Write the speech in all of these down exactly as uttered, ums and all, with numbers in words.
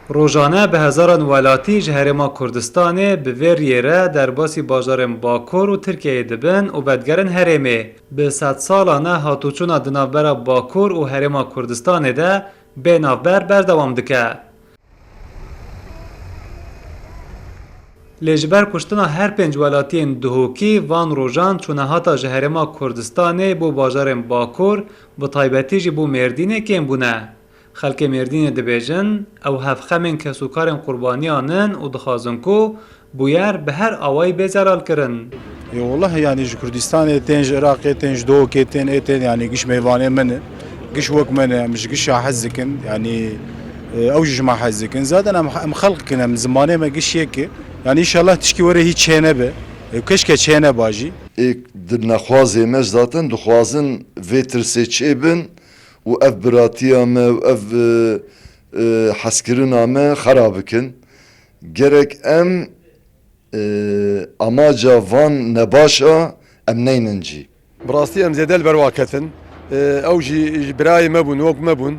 Rojane bi hezaran welatî ji Herêma Kurdistanê bi vê riyê re derbasî bajarên Bakur û Tirkiyeyê dibin û vedigerin herêmê. Bi sedsalan e hatûçûna di navbera Bakur û Herêma Kurdistanê de bê navber berdewam dike. Lê ji ber kuştina her pênc welatiyên Duhokî van rojan çûnehata ji Herêma Kurdistanê bo bajarên Bakur, bi taybetî jî bo Mêrdînê kêm bûne. Xelkê Mêrdînê dibêjin, ew hevxemên kesûkarên qurbaniyan in û dixwazin ku bûyer bi her awayî bê zelalkirin. Ê, wellahî, yanî ji Kurdistanê tên, ji Iraqê tên, ji Duhokê tên, ê tên, yanî giş mêvanê me ne. Giş wek me ne, em ji gişa hez dikin, yanî, e, ew jî ji me hez dikin. Zaten em, em xelq in, em zimanê me giş yek e. Yanî înşallah tişkî were hîç çê nebe. E, keşke çê neba jî. Ê di nexwazê me zaten dixwazin vê tirsê çêbin û ev biratiya me û ev, e, e, hezkirina me xera bikin. Gerek em, e, amaca van nebaşa em neynin cî. Bi rastî em zêde li ber wa ketin. E, ew jî, jî birayê me bûn, wek me bûn.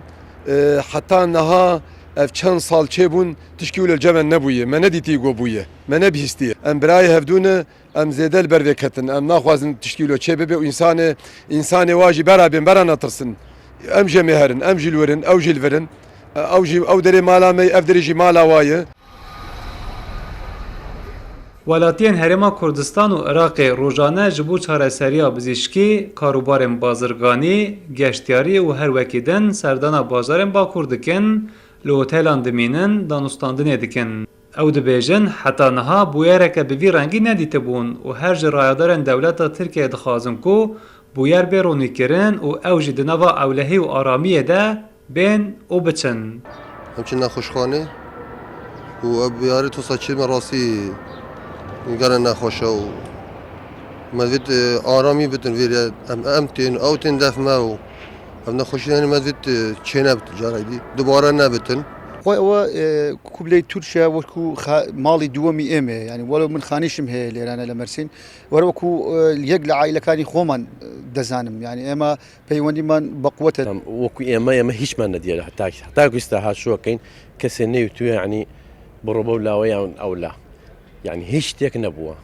E, heta niha ev çend sal çêbûn, tişkî wilo li cem me nebûye. Me nedîtî ku bûye. Me nebihîstiye. Em birayê hevdû ne, em zêde li ber vê ketin. Em naxwazin tişkî wilo çê bibe û însanê, însanê wa jî bera bên, bera netirsin. Em jî em ê herin, em jî li wir in, ew jî li vir in. Ew jî, ew derê mala me ye, ev derê jî mala wa ye. Welatiyên Herêma Kurdistan û Iraqê rojane ji bo çareseriya bizîşkî, karûbarên bazirganî, geştyarî û her wekî din serdana bajarên Bakur dikin, li otelan dimînin, danûstandinê dikin. Ew dibêjin, heta niha bûyereke bi vî rengî nedîtibûn û her ji rayedarên dewleta Tirkiyeyê dixwazin ku bûyer bê ronîkirin û ew jî di nava ewlehî û aramiyê de bên û biçin. Em çin nexweşxanê û ev bûyerê tosa çê me rastî gelek nexweş e û me divêt, e, aramî bitin vêrê em, em tên, ew tên def me û ev nexweşî, yanî me divêt, e, çê nebitin cara dî, dubare nebitin. Xwe ew e, Kubley Türkçe wekî xa-, malê duyemî êm e. Yanî welo min xanîşim heye lêrane li Mersîn. Were wekî, e, yek li aîlekanî xweman, e, dizanim. Yanî êma peywendîman bi quwet e. Tam wekî êma, êma hîç me nediye heta, heta ku îsta ha şokeyn kesê neyûtûye, yanî bi robo lawe yan ewla. Yanî hîç têk nebûwe.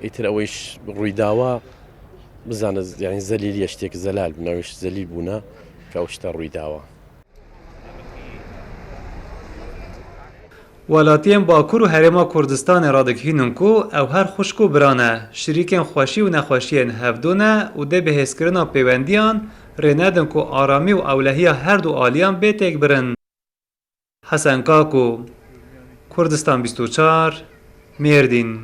Îtir ew iş rûydawa bizane, yanî zelîlî ye, ştêk zelal bûne, ew iş zelîl bûne ke ew şte rûydawa. Welatiyên Bakur û Herêma Kurdistanê radigihînin ku ew her xwişk û bira ne, şirîkên xweşî û nexweşiyên hevdû ne û dê bi hêzkirina pêwendiyan rê nedin ku aramî û ewlehiya her du aliyan bê têkbirin. Hesen Kako, Kurdistan bîst û çar, Mêrdîn.